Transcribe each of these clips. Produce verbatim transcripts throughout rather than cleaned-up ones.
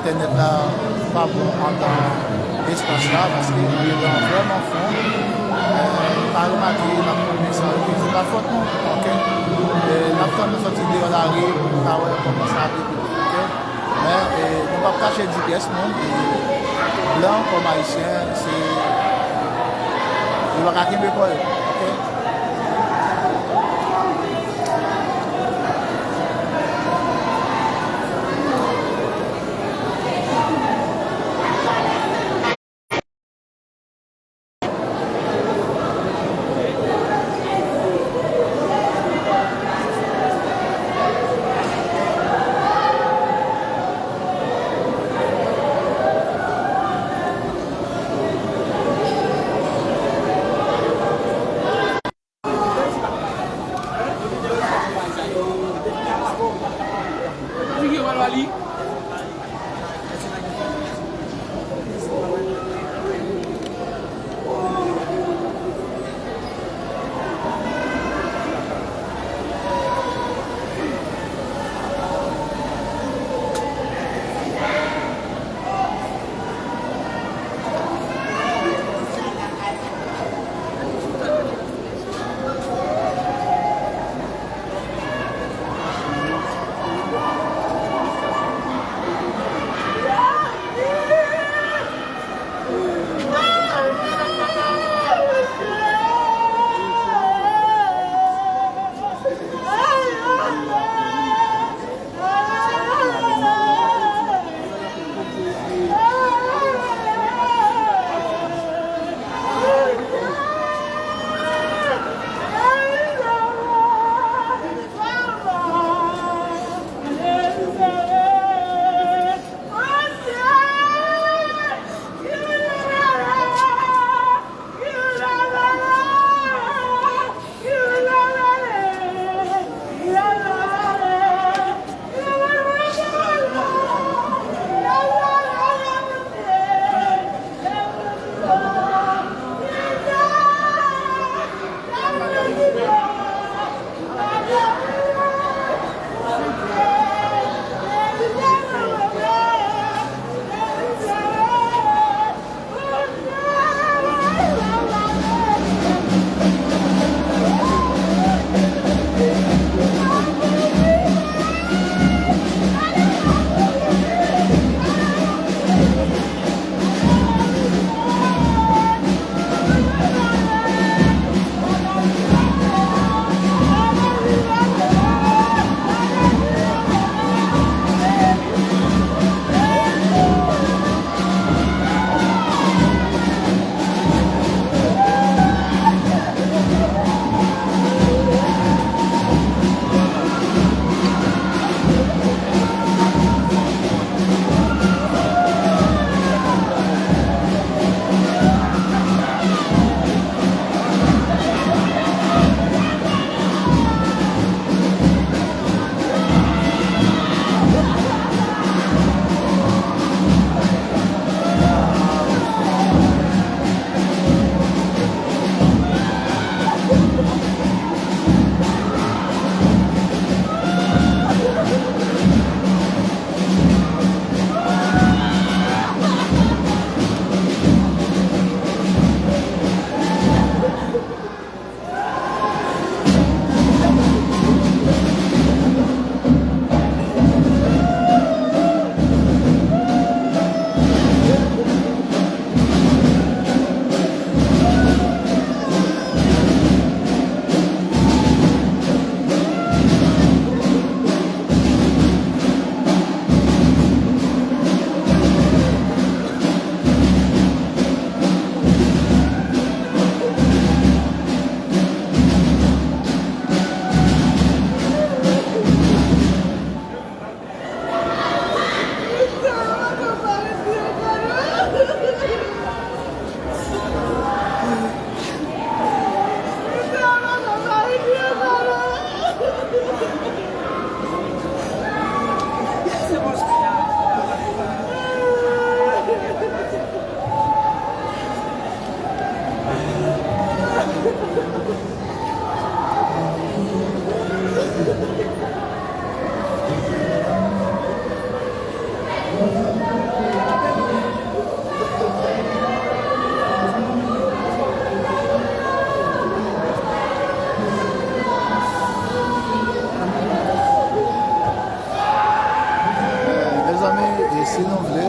Entènèt la pa bon andan espas la, paske li gen tan vrèman fon. Eh, nou pa remake, n ap tonbe san revize. Se pa fòt nou, oke? Eh, n ap tann nou sòti deyò lari pou nou ka wè kòman sa ap devlope, oke? Men, eh, nou p ap kache di pyès moun, e blan kòm Ayisyen, se, yo pa ka kenbe kò yo, oke?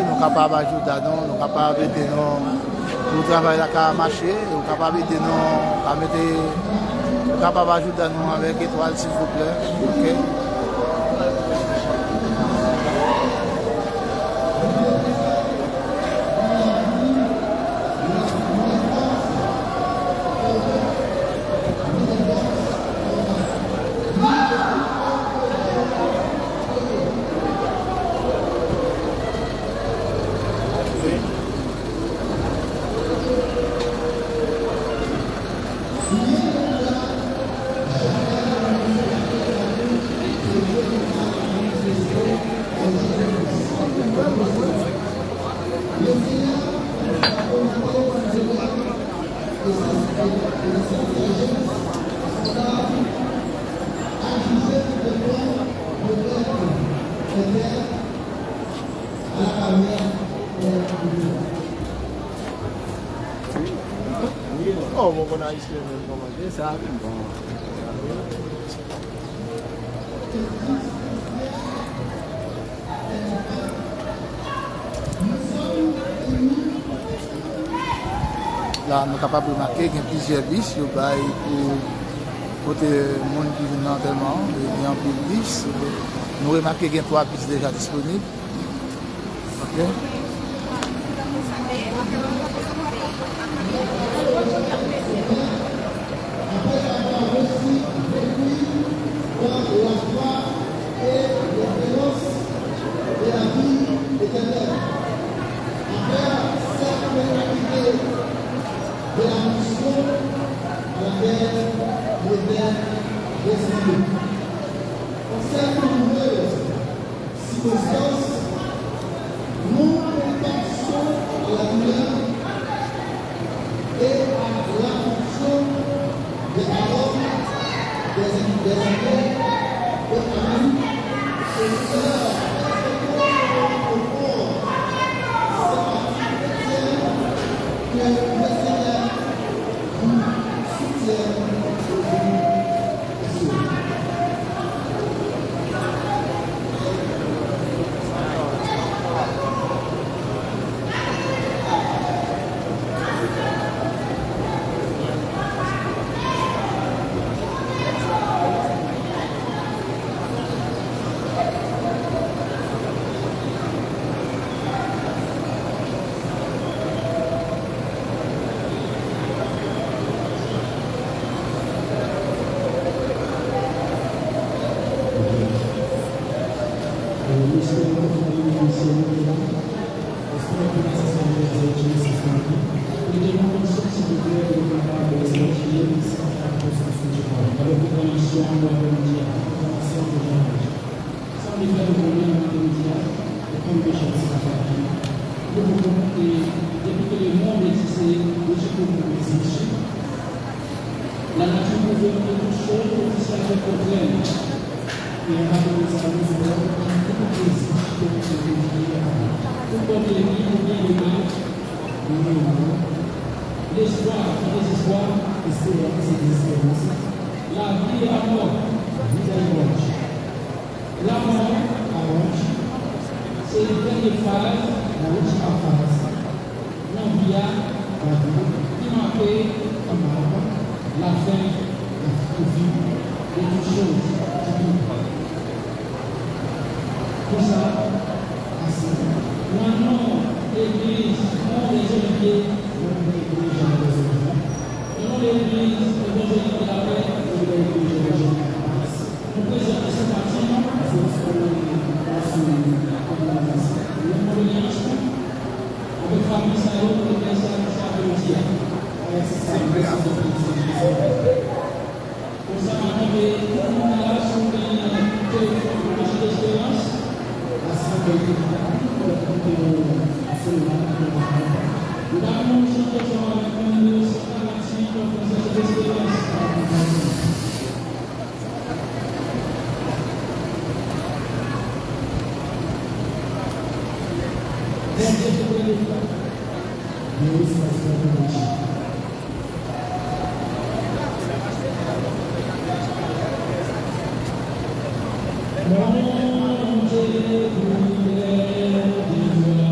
Nou kapab ajouda nou, nou kapab ede nou pou travay la ka mache, nou kapab ede nou, ka mete, nou kapab ajouda nou avèk etwal, silvouplè. Ok. Oh, bon, bon, ayisyen menm kòman? Se sa, bon. La, nou kapab remake gen plizyè bis yo bay pou pote moun ki vin nan antèman an. Gen anpil bis. Nou remake gen twa bis deja disponib. Ok. Après avoir reçu depuis par la foi et l'espérance de la vie éternelle, après s'être acquitté de la mission à laquelle il était destiné. En cette douloureuse circonstance, nous compensons la douleur et à l'affliction des paroles des, des amis et amis et leur exécuter au corps sympathie chrétienne que le Seigneur vous soutienne aujourd'hui. Sa m vle fè nou konnen nan aprèmidi a, e kòm peche a se pa fè ayen. Nou poko, e depi ke le monde existe, Bondye poko egziste. La nature pouvait toutes choses, tout cela est contraire. E an aprèmidi a, nou se yon ipokrezi ki te montre ke li ye a. Tout bon ke li, oubyen li mal, li ye a. L'espoir, ki dezespwa, esperans, se dezesperans. La vie et la mort, lavi ak lanmò. Lanmò, lanmò, se yon dènye faz, yon dènye faz nan vi a, lavi, ki make pa lafen, lafi, de tout choz, de tout. Konsa, asi, nan non legliz Mont des Oliviers, nan non legliz Evanjelik de la Paix, nou prezante senpati nou, kondoleyans nou, avèk fanmi sa yo, ki te pèdi sa, sa yo di a. Konsa, m ap mande tout moun la, si w gen telefòn pou Mèsi Esperans, nou ta renmen w chante ansanm avèk nou nimewo san karannsenk, Mèsi Esperans. Bondye se premye fwa. Bondye se premye fwa. Bondye pou lè de glwa.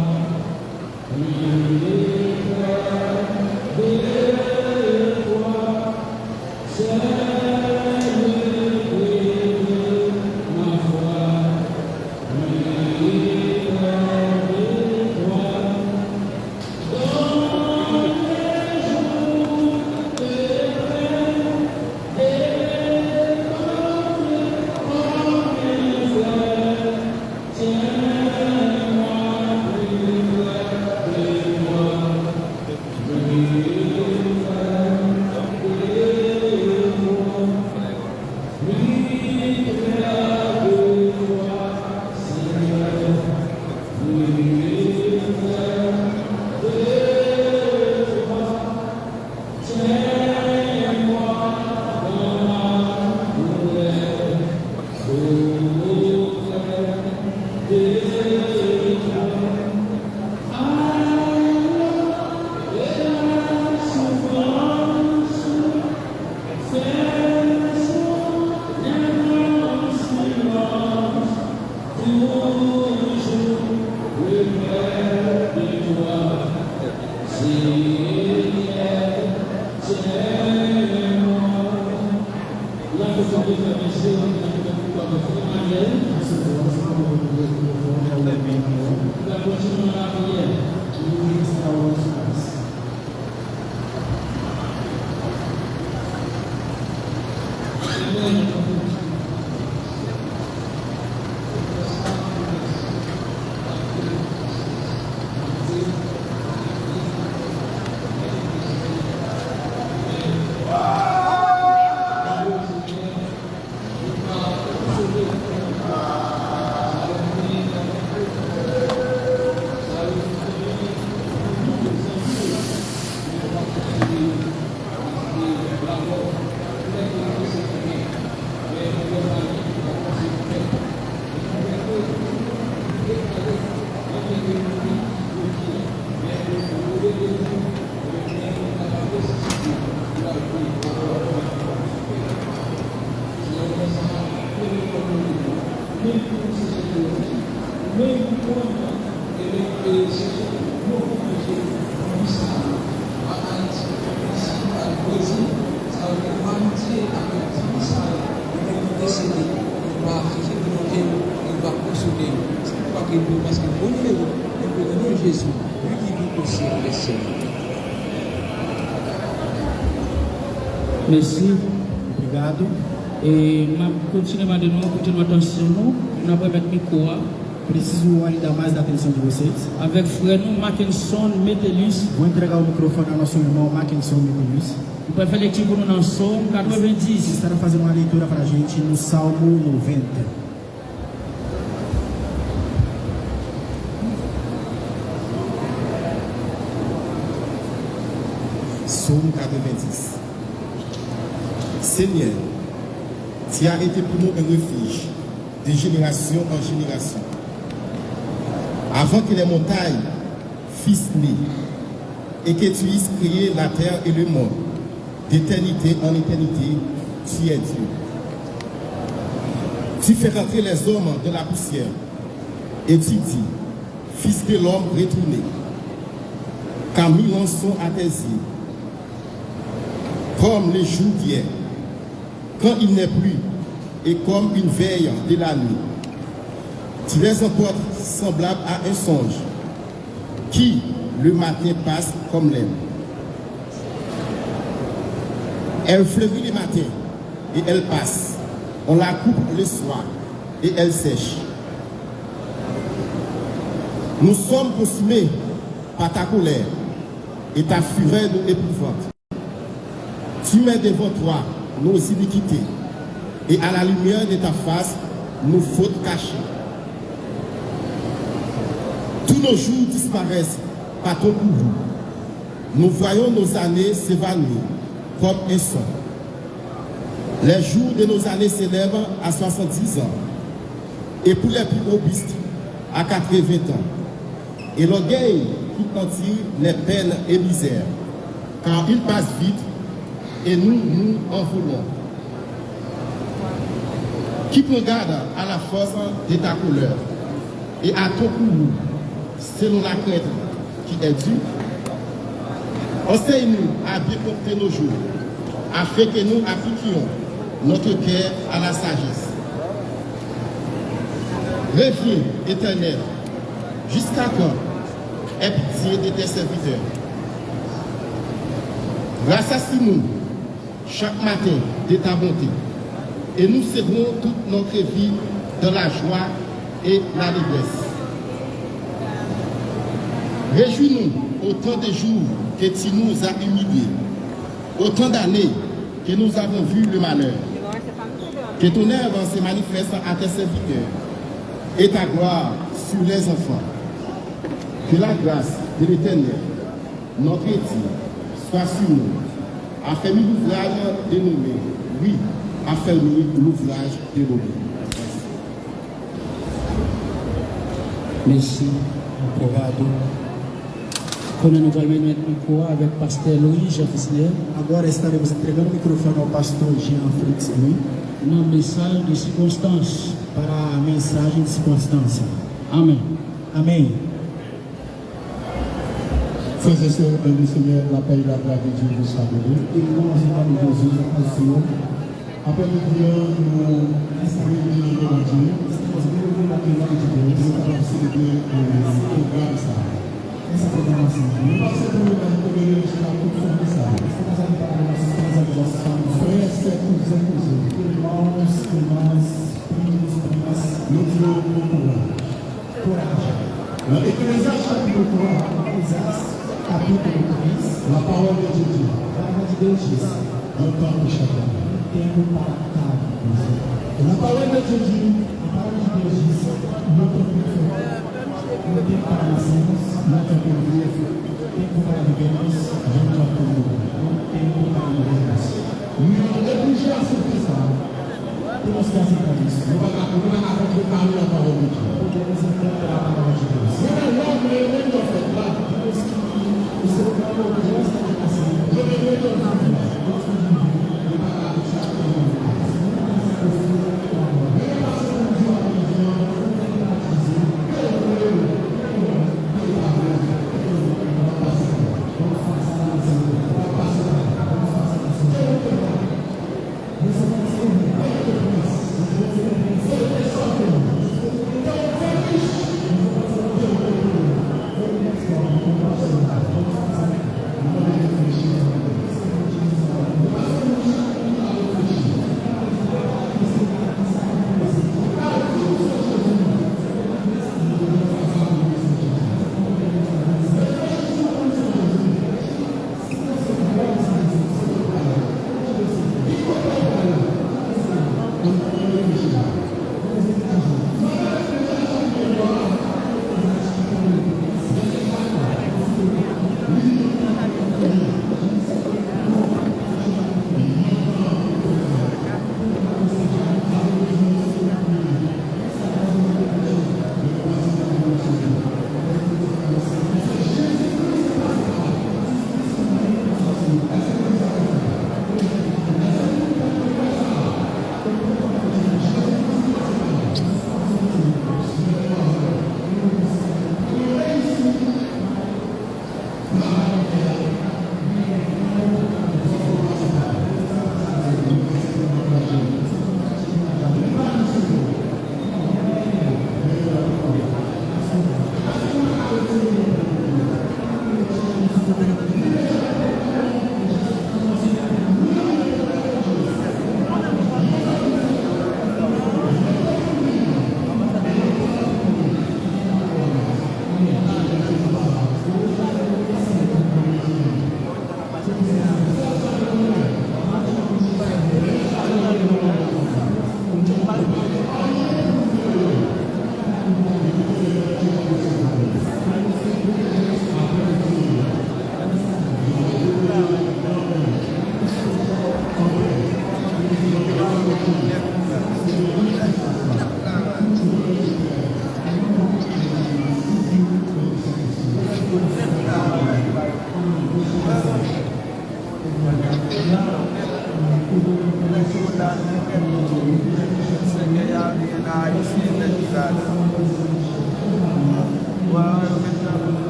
Mèsi. Obrigado. E m ap kontinye mande nou pou tini atansyon nou. N ap remèt mikwo a. Preciso ainda mais da atenção de vocês. Avèk frè nou Mackenson Metellus. Vou entregar o microfone ao nosso irmão Mackenson Metellus. Li pral fè lekti pou nou nan Sòm katrevendis. Estará fazendo uma leitura para a gente no Salmo noventa. Psaume quatre-vingt-dix. Seigneur, tu as été pour nous un refuge de génération en génération. Avant que les montagnes fussent nées, et que tu eusses créé la terre et le monde, d'éternité en éternité, tu es Dieu. Tu fais rentrer les hommes de la poussière, et tu dis, Fils de l'homme, retournez, car mille ans sont à tes yeux, comme le jour d'hier, quand il n'est plus, et comme une veille de la nuit. Tu les emportes semblables à un songe, qui, le matin, passe comme l'herbe. Elle fleurit le matin, et elle passe. On la coupe le soir, et elle sèche. Nous sommes consumés par ta colère, et ta fureur nous épouvante. Tu mets devant toi nos iniquités, et à la lumière de ta face nos fautes cachées. Tous nos jours disparaissent par ton courroux. Nous voyons nos années s'évanouir comme un songe. Les jours de nos années s'élèvent à soixante-dix ans, et pour les plus robustes, à quatre-vingts ans. Et l'orgueil qui attire les peines et misères, car il passe vite et nous nous envolons. Qui prend garde à la force de ta colère et à ton courroux, selon la crainte qui est due. Enseigne-nous à bien compter nos jours, afin que nous appliquions notre cœur à la sagesse. Reviens, Éternel, jusqu'à quand aie pitié de tes serviteurs. Rassasie-nous chaque matin de ta bonté, et nous céderons toute notre vie dans la joie et l'allégresse. Réjouis-nous autant de jours que tu nous as humiliés, autant d'années que nous avons vu le malheur. Que ton œuvre se manifeste à tes serviteurs, et ta gloire sur les enfants. Que la grâce de l'Éternel, notre Dieu, soit sur nous. Affermis l'ouvrage de nos mains. Oui, affermis l'ouvrage de nos mains. Mèsi. Obrigado. Kounye a nou pral remèt mikwo a avèk pastè Louis Jean Fisner. Agora estaremos entregando o microfone ao pastor Jean Fritz Louis. Nan mesaj de sikonstans. Para a mensagem de circunstância. Amèn. Amém. Frères et sœurs dans le Seigneur, la paix et la grâce de Dieu vous soit donnée. Irmãos, em nome de Jesus, a paz do Senhor. Aprè midi an, nou premye ane nan Bondye. Estamos bem no tempo de Deus. Pou nou kapab selebre, eh, pwogram sa a. Essa programação. Nou pase premye ane nan tout fanmi sa a. Estamos ali para a nossa casa dos nossos familiares. Frères, sœurs, cousins, cousines. Irmãos, irmãs, primos, primas. Nou di yo bon kouraj. Kouraj. Nan Eklezyas chapit twa, Ecclésiastes, capítulo três, la parole de Dieu dit, a palavra de Deus diz, un temps pour chacun. Tempo para cada coisa. La parole de Dieu dit, a palavra de Deus diz, no tempo, no tempo para nascemos, no tempo para viver, tempo para vivermos, no tempo para morrermos. Men reproche a sou fè sa. Temos que aceitar isso. Nou pa ka, nou pa ka kontrepare la parole de Dieu. Podemos encontrar a palavra de Deus. Gen de lòm, nan eleman fèt la, o ser humano gosta de nascer. Yo gen eleman fèt la. Gosta de viver. Yo pa ka kontrepare. Nunca se acostuma com a morte. Men yo pase pou di w ap vivan, ou fè batize, ke w kwè, ke w pa kwè, ke w pa pase. Vamos passar a nascer. Vamos passar a nascer.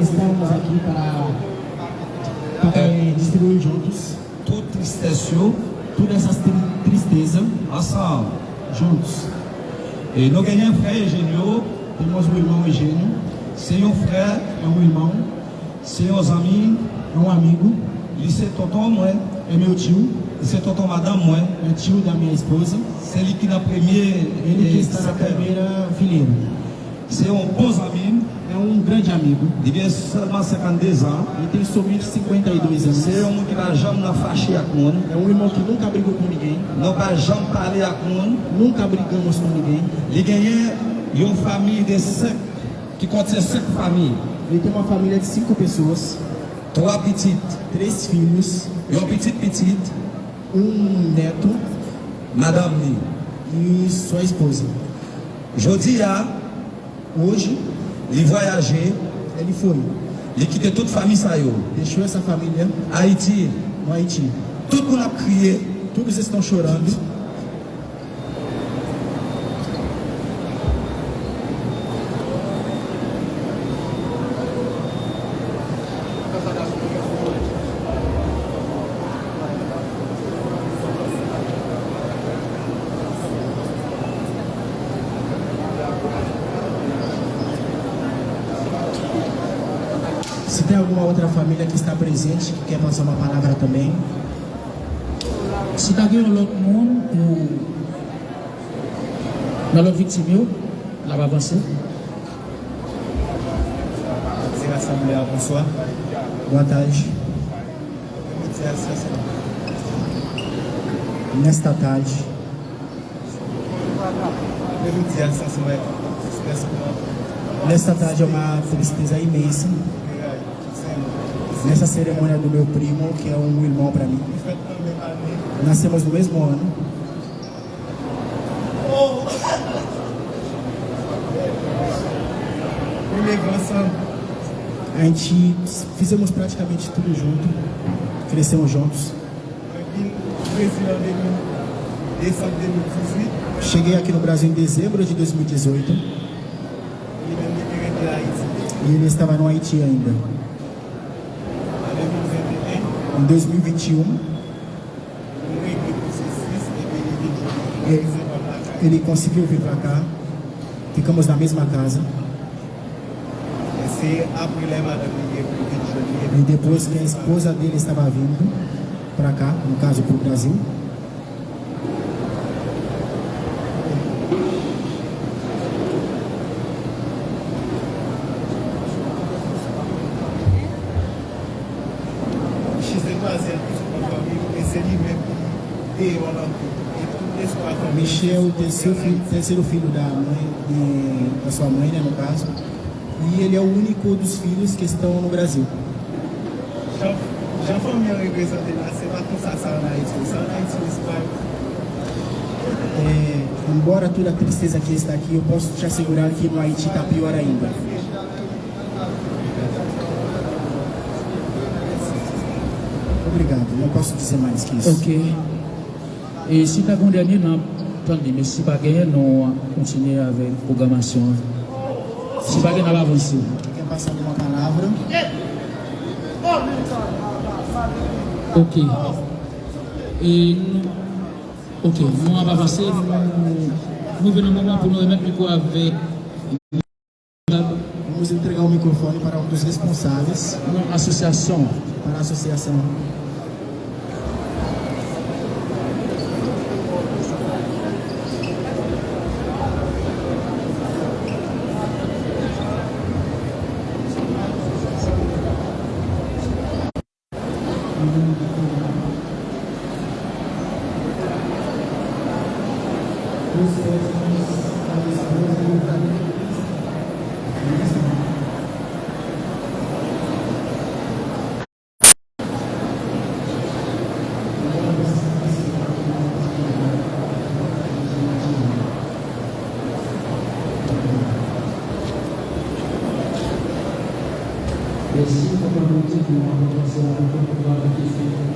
Estamos aqui para, para, eh, distribuir juntos tout tristesse yo, todas essas tri- tristeza, ansanm, juntos. E nou genyen frè Eugênio, temos o irmão Eugênio, se yon frè, é um irmão, se yon zanmi, é um amigo, li se tonton mwen, é meu tio, li se tonton madanm mwen, é tio da minha esposa, se li ki nan premye, ele que eh, está na sèkè. Primeira fileira. Se yon bon zanmi m. É um grande amigo. Li gen sèlman senkannde zan. Ele tem somente cinquenta e dois anos. Se yon moun ki pa janm nan fache ak moun. É um irmão que nunca brigou com ninguém. Nou pa janm pale ak moun. Nunca brigamos com ninguém. Li genyen yon fanmi de senk, ki kontyen senk fanmi. Ele tem uma família de cinco pessoas. Twa pitit. Três filhos. Yon pitit pitit. Um neto. Madanm li. E sua esposa. Jodi a, hoje, li vwayaje. Ele foi. Li kite tout fanmi sa yo. Deixou essa família. Ayiti. No Haiti. Tout moun ap kriye. Todos estão chorando. Se tem alguma outra família que está presente, que quer passar uma palavra também? Si ta gen yon lòt moun pou nan lòt viktim yo, n ap avanse. Rasanble a, bonswa. Boa tarde. Nesta tarde. Nesta tarde é uma tristeza imensa. Nessa cerimônia do meu primo, que é um irmão para mim. Nascemos no mesmo ano. A gente fizemos praticamente tudo junto, crescemos juntos. Cheguei aqui no Brasil em dezembro de dois mil e dezoito. E ele estava no Haiti ainda. Em dois mil e vinte e um, e ele conseguiu vir para cá. Ficamos na mesma casa. E depois que a esposa dele estava vindo para cá, no caso, para o Brasil. Michel, o terceiro filho, terceiro filho da mãe, de, da sua mãe, né, no caso. E ele é o único dos filhos que estão no Brasil. Jan, jan fanmi an reprezante la, se pa konsa sa ann Ayiti. Sa ann Ayiti, se pa. Eh, embora toda a tristeza que está aqui, eu posso te assegurar que no Haiti está pior ainda. Obrigado, não posso dizer mais que isso. Ok. E si ta gen yon dènye, n ap tande, men si pa genyen, nou kontinye avèk pwogramasyon an. Si pa gen, n ap avanse. Quer passar alguma palavra? Ok. E nou, ok, nou ap avanse, nou, nou vin nan moman pou nou remèt mikwo avèk Vamos entregar o microfone para um dos responsáveis. Yon asosyasyon. Para a associação. Mèsi, papa Bondye, pou apòtasyon an, pou travay ki fèt.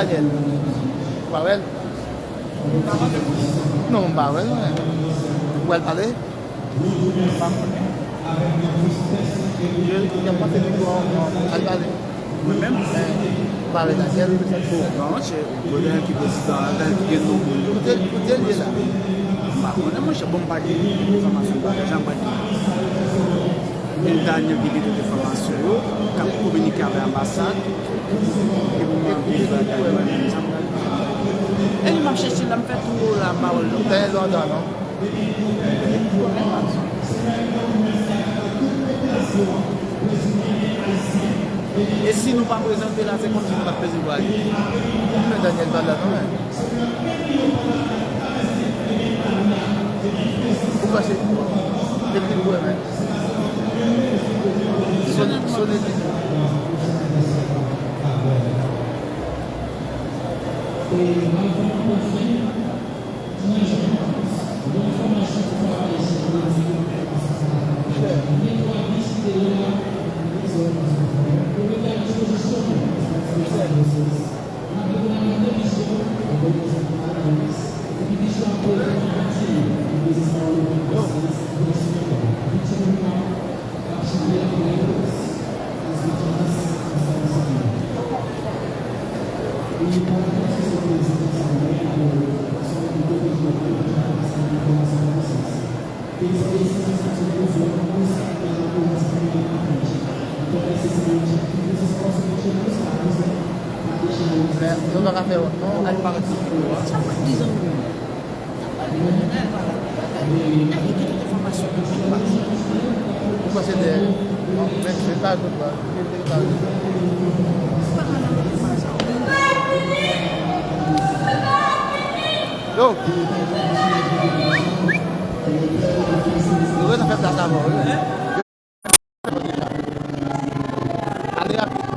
Daniel. Ou pa wè l? Non, m pa wè l, mwen. Ou wè l pale? M pa konnen. Yo, y ap monte mikwo an ankò. Al pale. Mwen menm? Eh, ou pa wè Daniel? Bon, se Godan ki prezidan an, ki gen tout moun. Kote, kote l ye la? M pa konnen, monchè. Bon, m pa gen enfòmasyon, m pa janm pa gen. E Daniel ki gen tout enfòmasyon yo, k ap kominike avèk anbasad, e pou mwen vin bagay mwen menm, sa m pral di. E li m ap chèche la, m fè tou la, m pa wè l non. Daniel Lorda non. E si nou pa prezante la, se kòmsi nou pa t prezante ale. Men Daniel pa la non, men. Ou pase. Epi l wè, men. Sone, sone li. Men, yo pa ka fè wont non, al parèt sou fo a. Sa w ap di zanmi m? Ou pase dèyè. Bon, men, men pa tout, men. Yo! Yo gentan fè plas avan, wi. Ale rapid.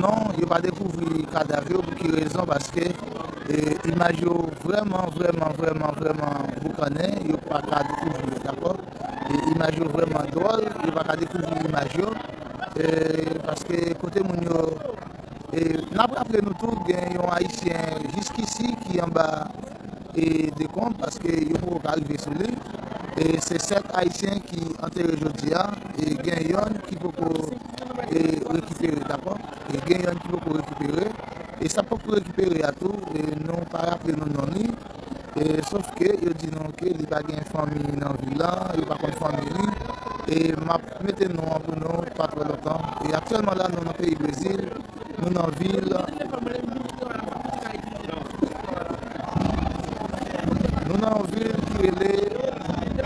Non, yo pa dekouvri kadav yo. Pou ki rezon? Paske, e, imaj yo vrèman, vrèman, vrèman, vrèman boukannen, yo pa ka dekouvri yo, dakò? E imaj yo vrèman dwòl, yo pa ka dekouvri imaj yo. E, paske kote moun yo, e, n ap raple nou tou, gen yon Ayisyen jiskisi ki anba e dekonb, paske yo poko ka rive sou li. E se sèt Ayisyen ki antere jodi a, e gen yonn ki poko, e, rekipere, dakò? E gen yonn ki poko rekipere. E sa poko rekipere a tou, e nou pa raple nou non li. E sof ke yo di nou ke li pa gen fanmi nan vil la, yo pa konn fanmi li. E m ap mete non an pou nou, pa twò lontan. E aktyèlman la, nou nan peyi Brezil. Nou nan vil, nou nan yon vil ki rele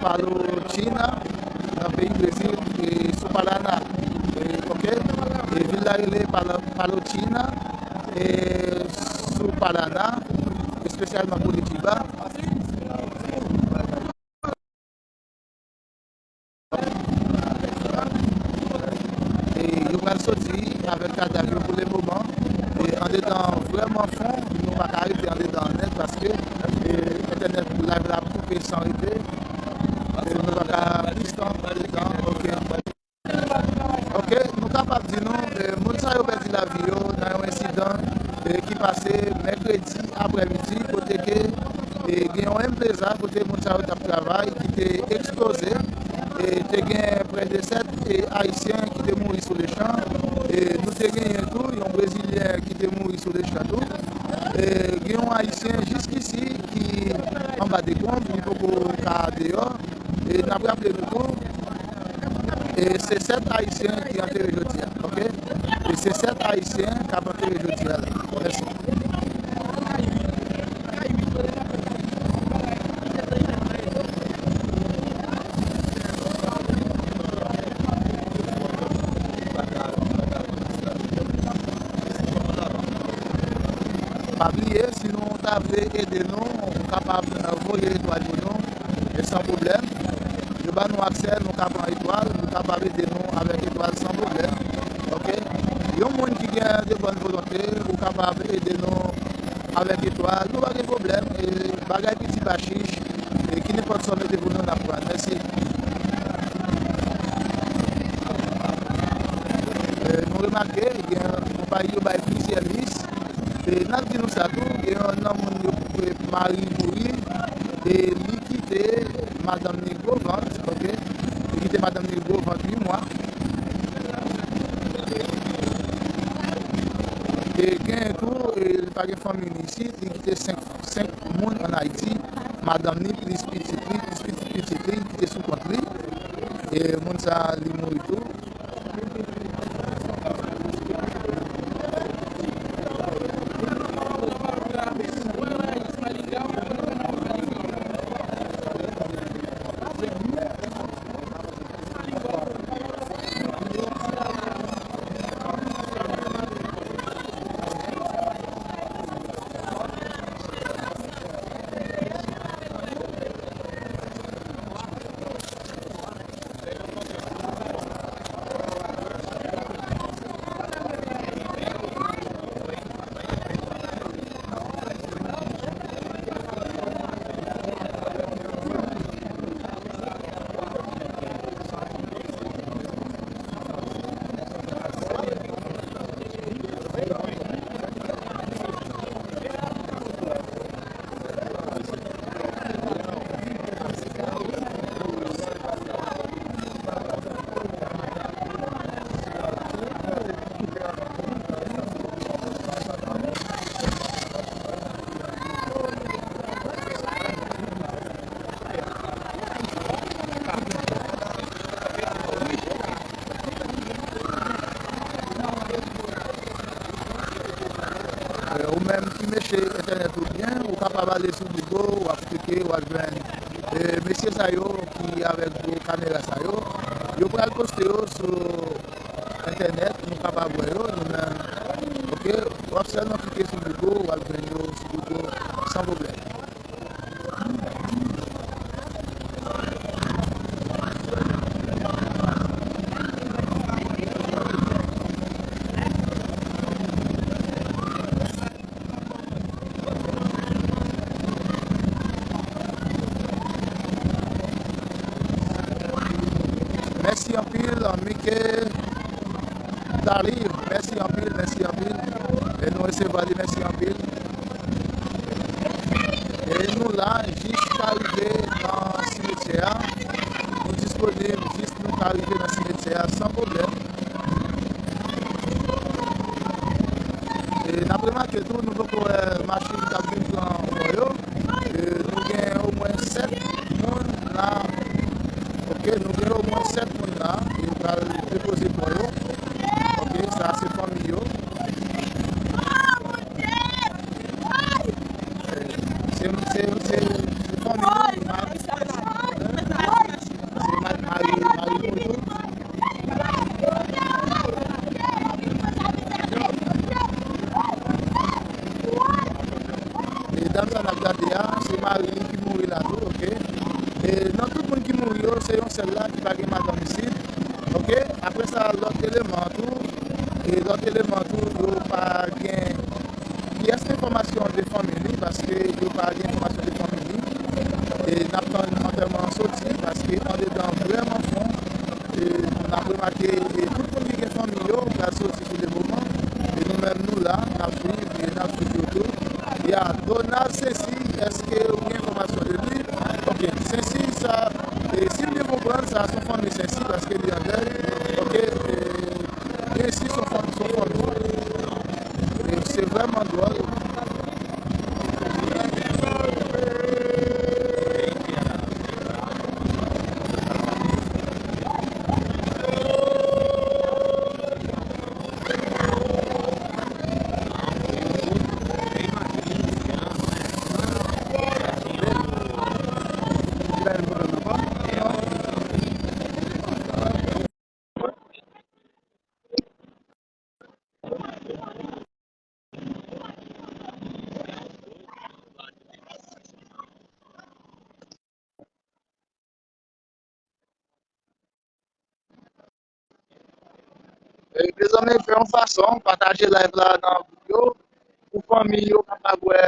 Palotina, nan peyi Brezil, e sou Paraná. E, ok? E vil la rele Palo-, Palotina, e sou Paraná, espesyalman Curitiba. E yo pral soti avèk kadav yo pou lemoman. E andedan vrèman fon, nou pa ka rete andedan an nèt paske, e, entènèt live la ap koupe san rete. E nou pa ka plis tan andedan. Ok. Ok, nou kapab di nou, e, moun sa yo pèdi lavi yo nan yon ensidan, e, ki pase mèkredi aprèmidi, kote ke, e, gen yon empreza kote moun sa yo t ap travay ki te eksploze. E, te gen prè de sèt, e, Ayisyen ki te mouri sou lechan. E, nou te genyen tou yon Brezilyen ki te mouri sou lechan tou. E, gen yon Ayisyen jiskisi ki anba dekonb, li poko ka deyò. E n ap raple nou tou, e se sèt Ayisyen ki antere jodi a, ok? E se sèt Ayisyen k ap antere jodi a la. Mèsi. Pa bliye, si nou ta vle ede nou, ou kapab, e, voye etwal pou nou, e san pwoblèm. Yo ba nou aksè, nou ka pran etwal, nou kapab ede nou avèk etwal san pwoblèm. Ok? Yon moun ki gen de bòn volonte, ou kapab ede nou avèk etwal, nou pa gen pwoblèm. E bagay piti bachich, e ki nenpòt sa w mete pou nou, n ap pran. Mèsi. E nou remake, gen konpayi yo bay plizyè lis. E n ap di nou sa tou, gen yon nan moun yo, e, mari mouri, e li kite madanm li gwo vant, ok? Li kite madanm li gwo vant uit mwa. E gen tou, e li pa gen fanmi li isit, li kite senk, senk moun ann Ayiti, madanm li, plis pitit li, plis pitit pitit li, li kite sou kont li. E moun sa a, li mouri tou. Ou menm ki meche entènèt ou byen, ou kapab ale sou Google, w ap klike, w ap jwenn, e, mesye sa yo ki avèk gwo kamera sa yo. Yo pral poste yo sou entènèt, nou kapab wè yo, nou menm. Ok, w ap sèlman klike sou Google, w ap jwenn yo sou Google san pwoblèm. Mèsi anpil, Mike Talib. Mèsi anpil, mèsi anpil. E nou resevwa li, mèsi anpil. E nou la, jis ka rive nan simetyè a. Nou disponib jis nou ka rive nan simetyè a san pwoblèm. E n ap remake tou, nou poko wè machin k ap vin pran kò yo. E nou gen omwen sèt moun la. Ok, nou gen omwen sèt moun la. Yo pral depoze kò yo. Ok, sa se fanmi yo. Se, se, se, se fanmi nou, ma-, se ma-, mari, mari nou tou. E dam sa n ap gade a, se mari li ki mouri la tou, ok. E nan tout moun ki mouri yo, se yon sèl la ki pa gen madanm isit, ok. Apre sa, lòt eleman tou, e lòt eleman tou, yo pa gen pyès enfòmasyon de fanmi li, paske yo pa gen enfòmasyon de fanmi li. E n ap tann antèman an soti, paske andedan vrèman fon, e n ap remake, e tout moun ki gen fanmi yo, pral soti sou le moman. E nou menm, nou la, n ap swiv, e n ap swiv yo tou. Ya, Donald Sensi, èske ou gen enfòmasyon de li? Ok, Sensi, sa, e si m byen konprann, sa se yon fanmi Sensi, paske li an dèy. Ok, e Sensi, se yon fanmi, se yon fanmi. E se vrèman dwòl. E, mezanmi, fè yon fason, pataje live la nan gwoup yo, pou fanmi yo kapab wè,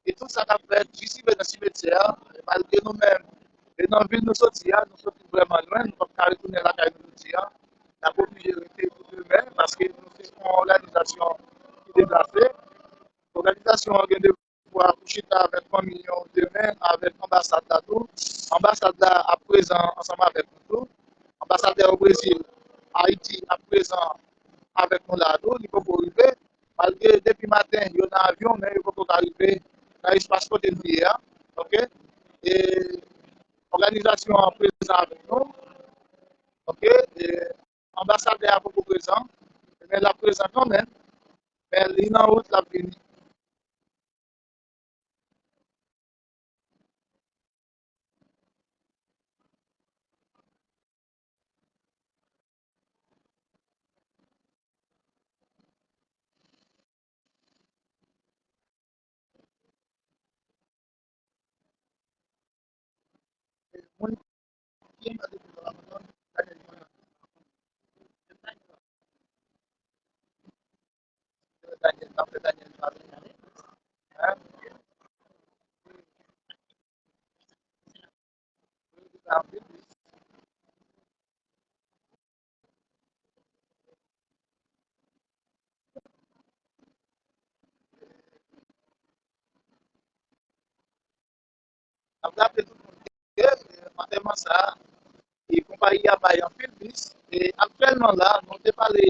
e tout sa k ap fèt, jis rive nan simetyè a, e malgre nou menm, e nan vil nou soti a, nou soti vrèman lwen, nou p ap ka retounen lakay nou jodi a, n ap oblije rete pou demen, paske nou se yon òganizasyon ki deplase. Òganizasyon an gen devwa pou chita avèk fanmi yo demen, avèk anbasad la tou. Anbasad la ap prezan ansanm avèk nou tou. Anbasadè o Brezil, Ayiti ap prezan avèk nou la tou, li poko rive. Malgre depi maten yo nan avyon, men yo poko ka rive nan espas kote nou ye a. Ok? E òganizasyon an prezan avèk nou. Ok? E anbasadè a poko prezan, men l ap prezan kanmenm. Men li nan wout, l ap vini. N ap raple tout moun ke, e, antèman sa a, e, konpayi a bay anpil bis. E aktyèlman la, nou te pale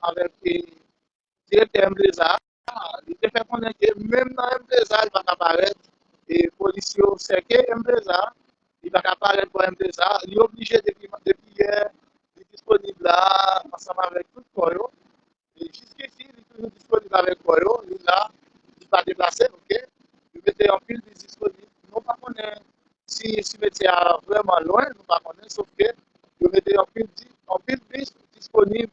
avèk, e, direktè Empreza a, li te fè konnen ke menm nan Empreza, li pa ka parèt, e polis yo sèke Empreza, li pa ka parèt bò Empreza, li oblije depi, depi yè, li disponib la ansanm avèk tout kò yo. E jiskisi, li toujou disponib avèk kò yo, li la, li pa deplase, ok? Yo mete anpil bis disponib. Nou pa konnen si simetyè a vrèman lwen, nou pa konnen, sof ke yo mete anpil di-, anpil bis disponib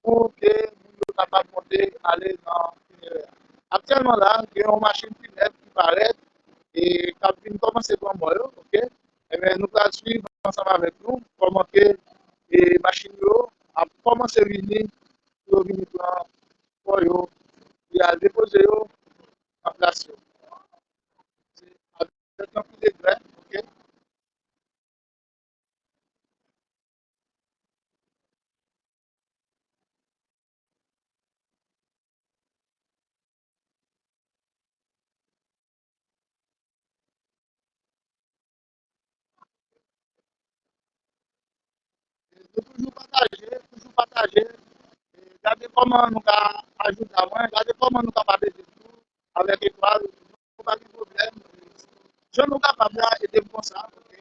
pou ke moun yo kapab monte ale nan finerè a. Aktyèlman la, gen yon machin finèb ki parèt e k ap vin kòmanse pran mò yo, ok? Ebyen, nou pral swiv ansanm avèk nou kòman ke, e, machin yo ap kòmanse vini, pou yo vini pran kò yo, pou y al depoze yo nan plas yo. Se avèk anpil regrè, ok? Nou toujou pataje, toujou pataje. E gade kòman nou ka ajoute a mwen, gade kòman nou kapab ede tou avèk etwal. Nou pa gen pwoblèm. Jan nou kapab la, ede m konsa, oke?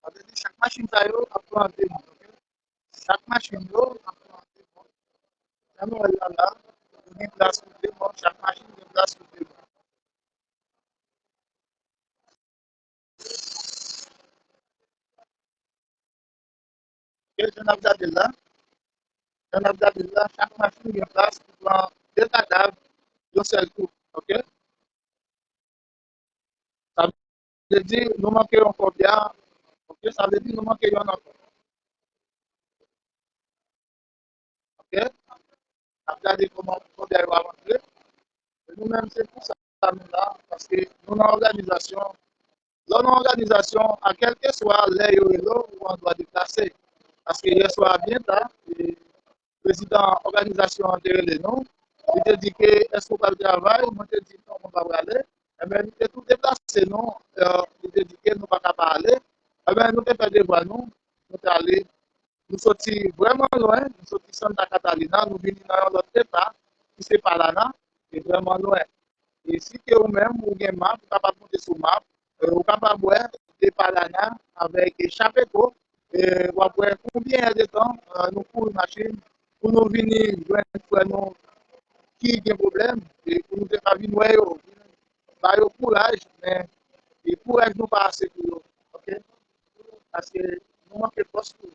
Sa vle di chak machin sa yo ap pran de moun, oke? Chak machin yo ap pran de moun. Jan nou wè l la, la, nou gen plas pou de moun, chak machin gen plas pou de moun. Oke, jan n ap gade l la, jan n ap gade l la, chak machin gen plas pou pran de kadav yon sèl kou, oke? Sa vle di, nou manke yon kòbya, oke? Sa vle di, nou manke yonn ankò. Oke? N ap gade kòman kòbya yo ap antre. E nou menm, se pou sa nou la, paske nou nan òganizasyon. Lè w nan òganizasyon, a kèlkeswa lè yo rele w, ou an dwa deplase. Paske yè swa byen ta, e prezidan òganizasyon an te rele nou. Li te di ke, "Èske w pral travay?" Mwen te di, "Non, mwen pa prale." Ebyen, li te tou deplase nou. Eh, li te di ke nou pa ka pa ale. Ebyen, nou te fè devwa nou, nou te ale. Nou soti vrèman lwen, nou soti Santa Catalina, nou vini nan yon lòt eta, ki se Paraná, e vrèman lwen. E si ke ou menm, ou gen map, ou kapab monte sou map, e ou kapab wè de Paraná avèk Chapecó, e w ap wè konbyen èdtan, e, nou kouri machin pou nou vini jwenn frè nou ki gen pwoblèm, e pou nou te ka vin wè yo, vin ba yo kouraj, men e kouraj nou pa ase pou yo, oke? Paske nou manke fòs tou.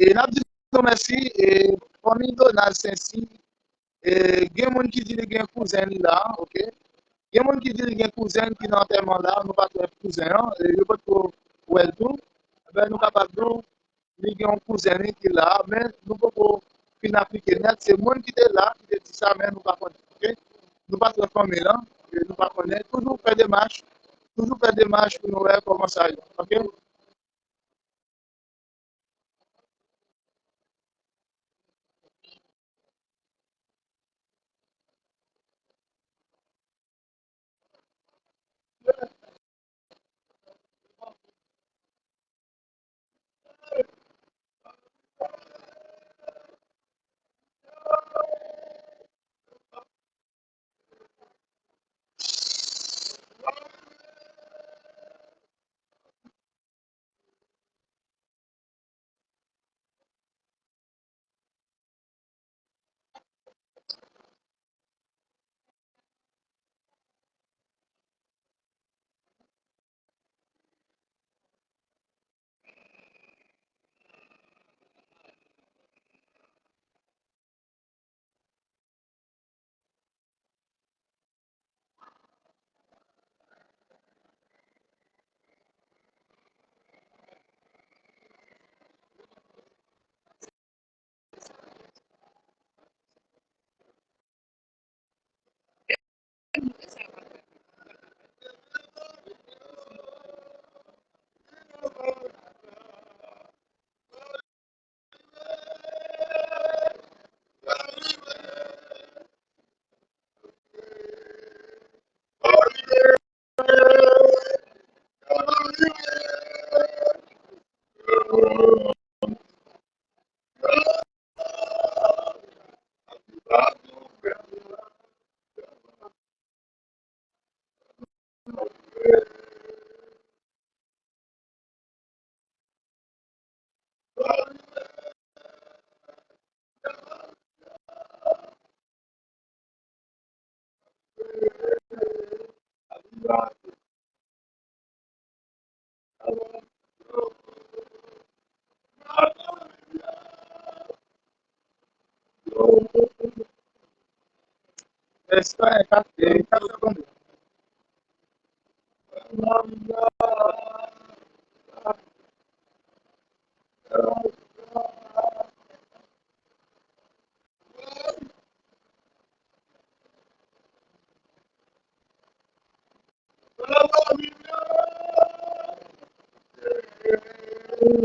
E n ap di nou mèsi, e fanmi Donald Sensi, e gen moun ki di li gen kouzen li la, oke? Gen moun ki di li gen kouzen ki nan antèman la, nou pa t wè kouzen an, e yo potko wè l tou. Ebyen, nou kapab di w, li gen yon kouzen li ki la, men nou poko fin aplike nèt. Se moun ki te la, ki te di sa, men nou pa konnen, oke? Nou pa t wè fanmi l, e nou pa konnen. Toujou fè demach, toujou fè demach pou nou wè kòman sa ye, oke? Espè, kat, kat segonn. Kapab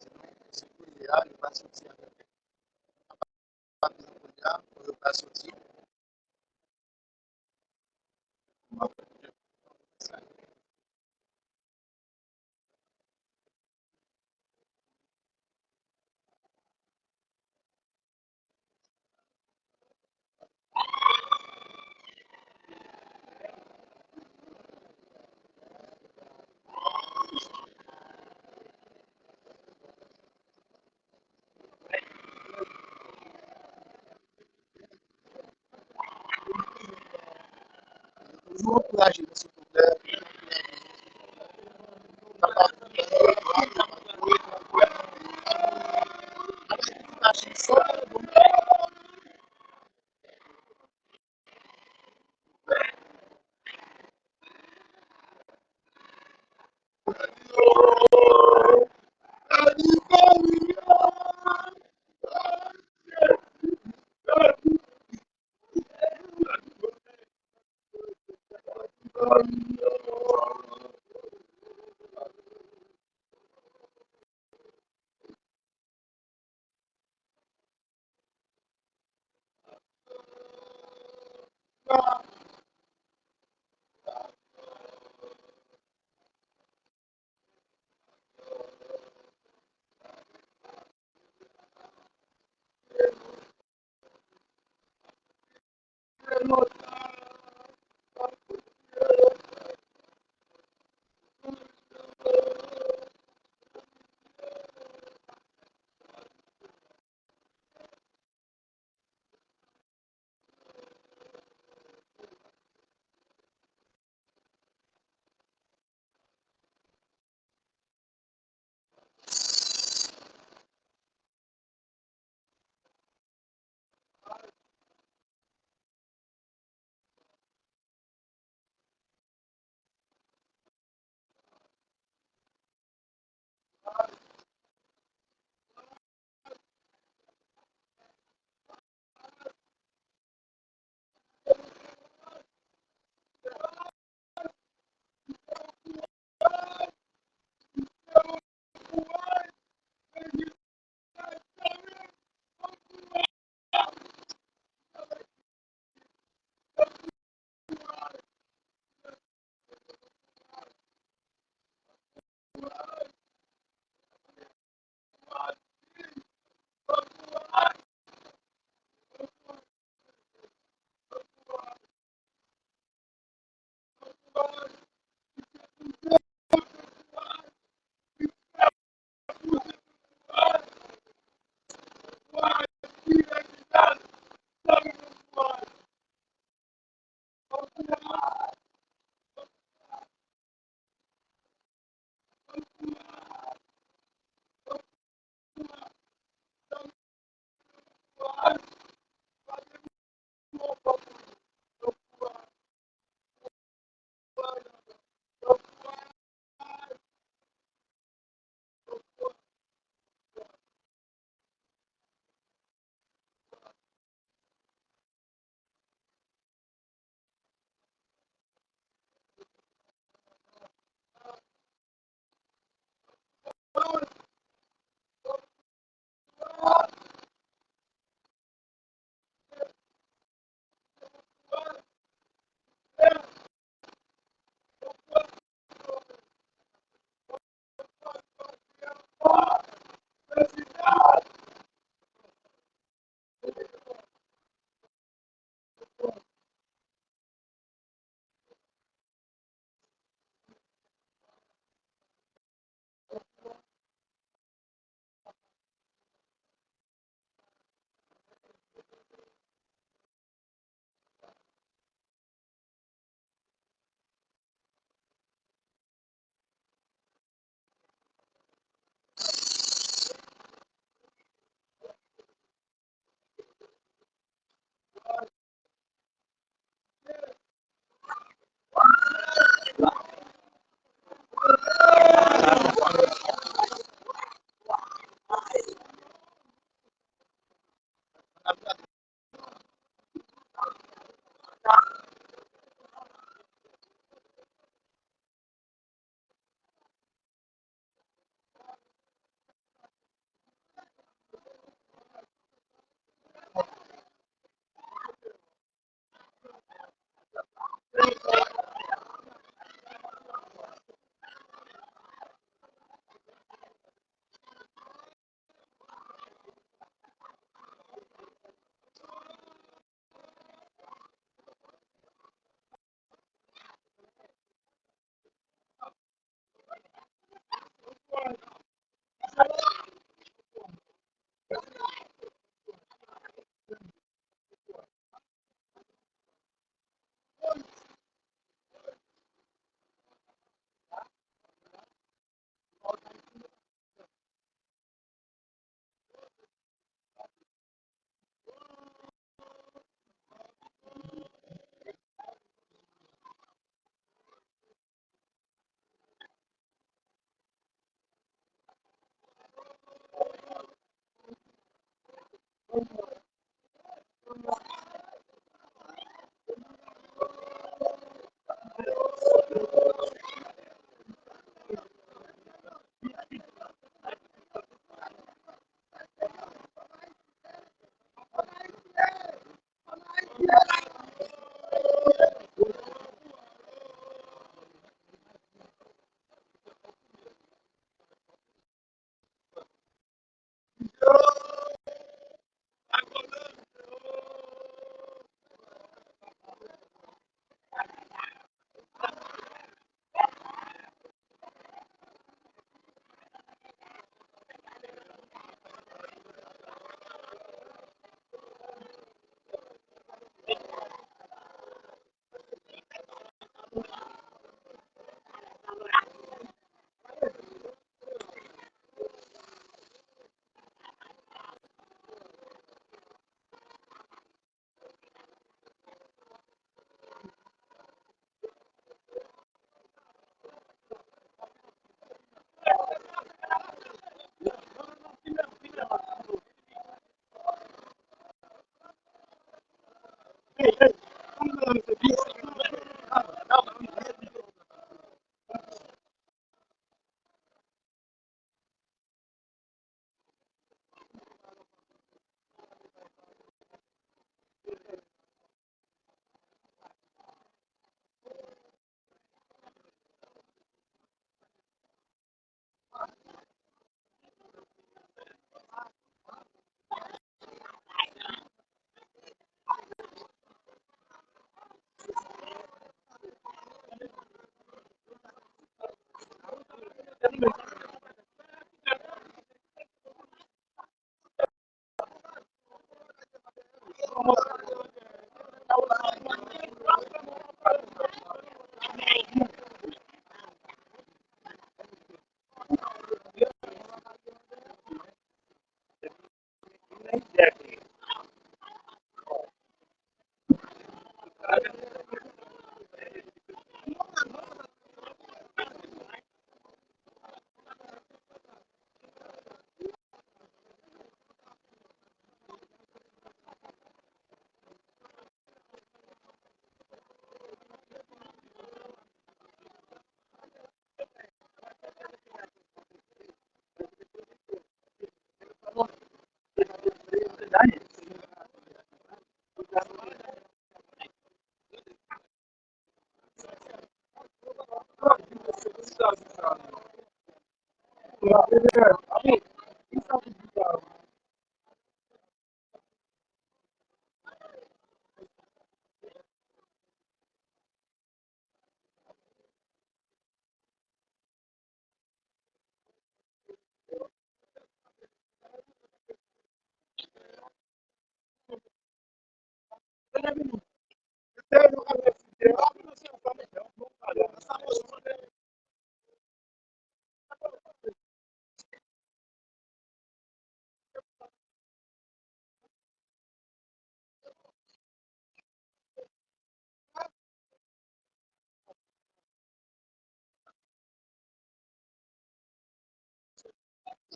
di nou, se kounye a, yo pa soti avèk, kapab di nou kounye a, pou yo pa soti. Toujou ankouraje nou, silvouplè.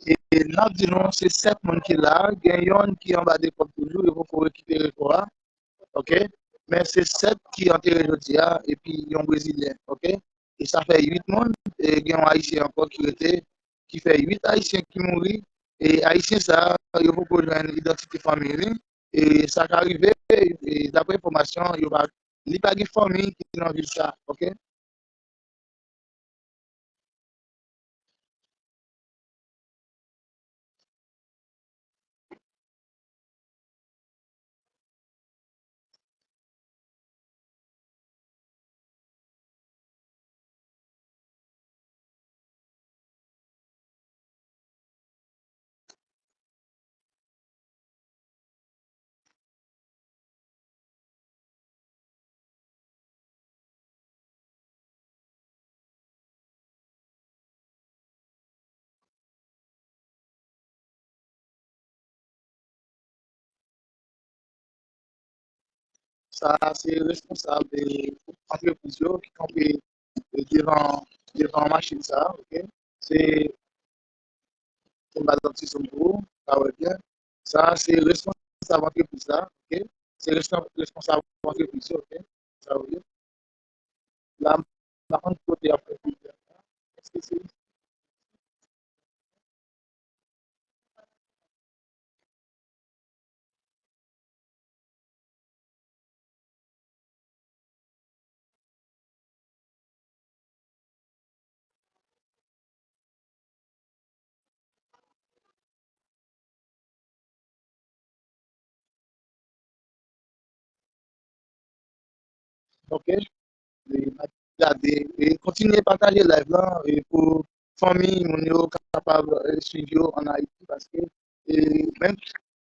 E n ap di nou, se sèt moun ki la, gen yonn ki anba dekòb toujou, yo poko rekipere kò a, oke? Men se sèt ki antere jodi a, epi yon Brezilyen, oke? E sa fè uit moun, e gen yon Ayisyen ankò ki rete, ki fè uit Ayisyen ki mouri, e Ayisyen sa a, yo poko jwenn idantite fanmi li, e sa ka rive, e daprè enfòmasyon, yo pa, li pa gen fanmi ki nan vil sa, oke? Sa se responsab, eh, antrepriz yo ki kanpe, eh, devan, devan machin sa, oke? Se, se yon bagay ti sonm pou ou, pa wè byen. Sa se responsab antrepriz la, oke? Se respon-, responsab antrepriz yo, oke? Sa ou ye? La, m pa konn kote y ap fè pwoblèm nan. Èske se Ok. E, n ap gade. E kontinye pataje live lan, e pou fanmi, moun yo kapab, e, swiv yo ann Ayiti, paske, e, menm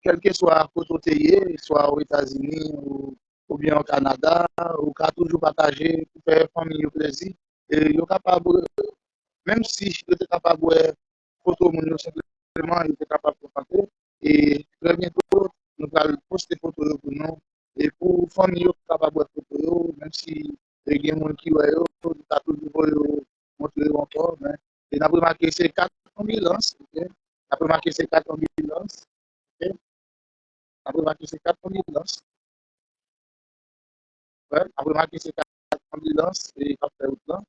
kèlkeswa kote w te ye, swa o Etazini ou, oubyen o Kanada, ou ka toujou pataje pou fè fanmi yo plezi. E yo kapab, menm si yo te kapab wè foto moun yo senpleman, yo te kapab kontante. E trè byento, nou pral poste foto yo pou nou. E pou fanmi yo kapab wè foto yo, menm si, e, gen moun ki wè yo, nou ka toujou voye yo, montre yo ankò. Men, e n ap remake se kat anbilans, ok? N ap remake se kat anbilans, ok? N ap remake se kat anbilans. Wè, n ap remake se kat anbilans, e, k ap fè wout lan.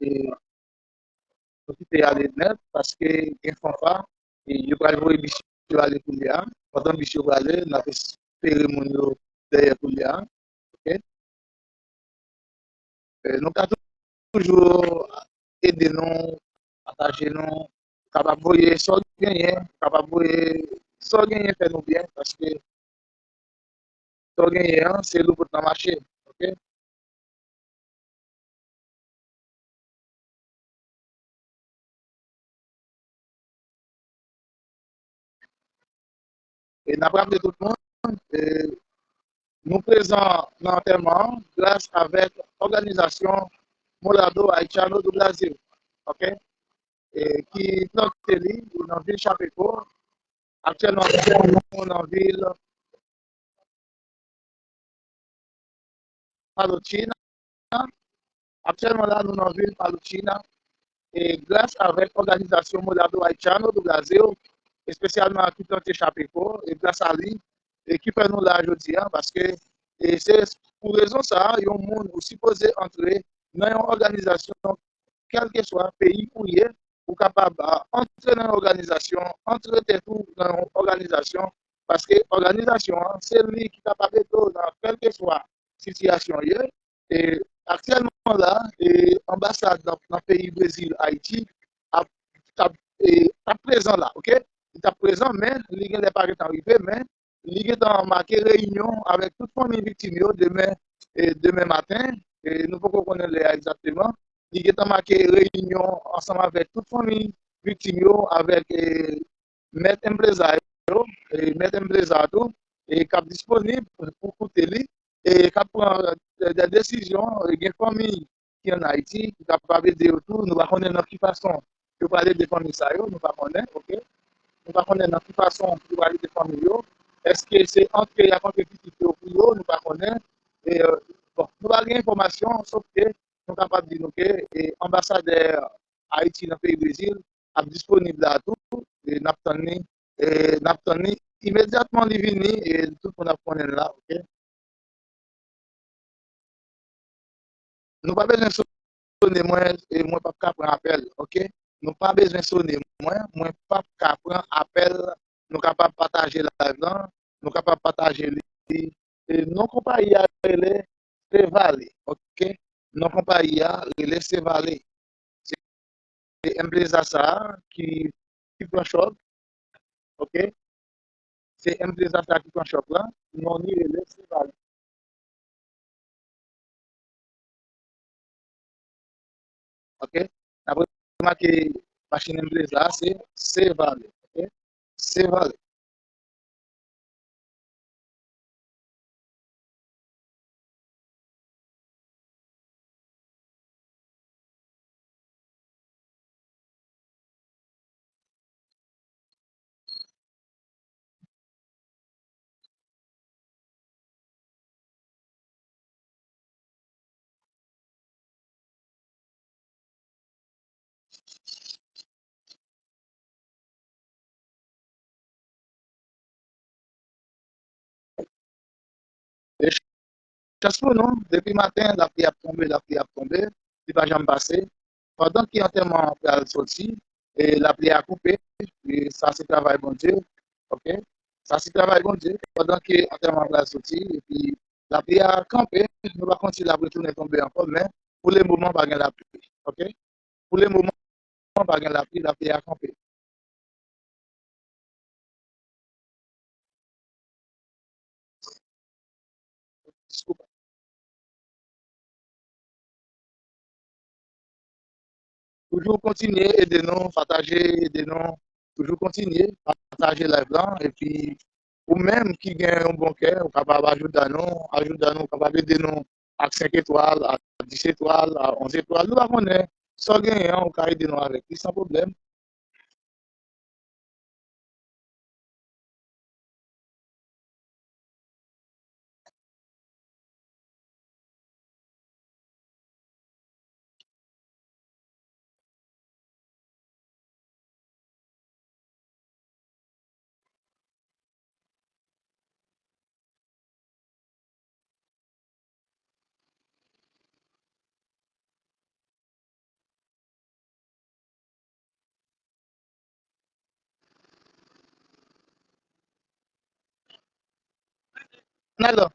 E, nou kite ale nèt paske gen fanfa. E yo pral voye bis yo ale kounye a. Pandan bis yo prale, n ap espere moun yo dèyè kounye a. Ok? E, nou ka toujou ede nou, pataje nou, kapab voye sa w genyen, kapab voye sa w genyen fè nou byen, paske sa w genyen an, se lou pou t nan mache, ok? E n ap raple tout moun, e, nou prezan nan antèman an gras avèk òganizasyon Molado Haitiano do Brasil, ok? E, ki plante li nan vil Chapecó. Aktyèlman, nou nan vil Palotina. Aktyèlman la, nou nan vil Palotina. E gras avèk òganizasyon Molado Haitiano do Brasil, espesyalman ki tante chape fò, e gras a li, e ki fè nou la jodi a, paske, e se pou rezon sa a, yon moun ou sipoze antre nan yon òganizasyon, kèlkeswa peyi ou ye, ou kapab, a, antre nan yon òganizasyon, antre tèt ou nan yon òganizasyon, paske òganizasyon an, se li ki kapab ede w nan kèlkeswa sitiyasyon w ye. E aktyèlman la, e anbasad nan, nan peyi Brezil, Ayiti, ap, ap, e, ap prezan la, oke? Li t ap prezan, men li genlè pa gentan rive, men li gentan make reyinyon avèk tout fanmi viktim yo demen, e, demen maten. E nou poko konnen lè a egzakteman. Li gentan make reyinyon ansanm avèk tout fanmi viktim yo, avèk, e, mèt enpreza yo, e, mèt enpreza tou, e k ap disponib pou koute li, e k ap pran, e, de desizyon, e gen fanmi ki ann Ayiti, ki kapab ede yo tou. Nou pa konnen nan ki fason yo pral ede fanmi sa yo, nou pa konnen, oke? Nou pa konnen nan ki fason yo pral ede fanmi yo. Èske se antre y ap antre pitit yo pou yo, nou pa konnen. E, e, bon, nou pa gen enfòmasyon, sof ke nou kapab di nou ke, e, anbasadè Ayiti nan peyi Brezil ap disponib la tou, e n ap tann li, e n ap tann li imedyatman li vini, e tout moun ap konnen l la, oke? Nou pa bezwen sone mwen, e mwen p ap ka pran apèl, oke? Nou pa bezwen sone mwen, mwen p ap ka pran apèl. Nou kapab pataje live lan, nou kapab pataje li. E non konpayi a rele Sevale, oke? Non konpayi a rele Sevale. Se enpreza sa a ki, ki pran chòk, oke? Se enpreza sa a ki pran chòk la, non li rele Sevale. Oke? N ap remake machin enpreza a, se Sevale, oke? Sevale. E chans pou nou, depi maten, lapli ap tonbe, lapli ap tonbe, li pa janm pase. Pandan ke antèman an pral soti, e lapli a koupe, e sa se travay Bondye, oke? Sa se travay Bondye. Pandan ke antèman an pral soti, epi lapli a kanpe, nou pa konn si l ap retounen tonbe ankò, men pou le moman pa gen lapli, oke? Pou le moman pa gen lapli, lapli a kanpe. Toujou kontinye ede nou, pataje, ede nou. Toujou kontinye pataje live lan. Epi, ou menm ki gen yon bon kè, ou kapab ajoute nou, ajoute nou, ou kapab ede nou ak senk etwal, ak dis etwal, ak onz etwal. Nou pa konnen sa w genyen an, ou ka ede nou avèk li san pwoblèm. N al.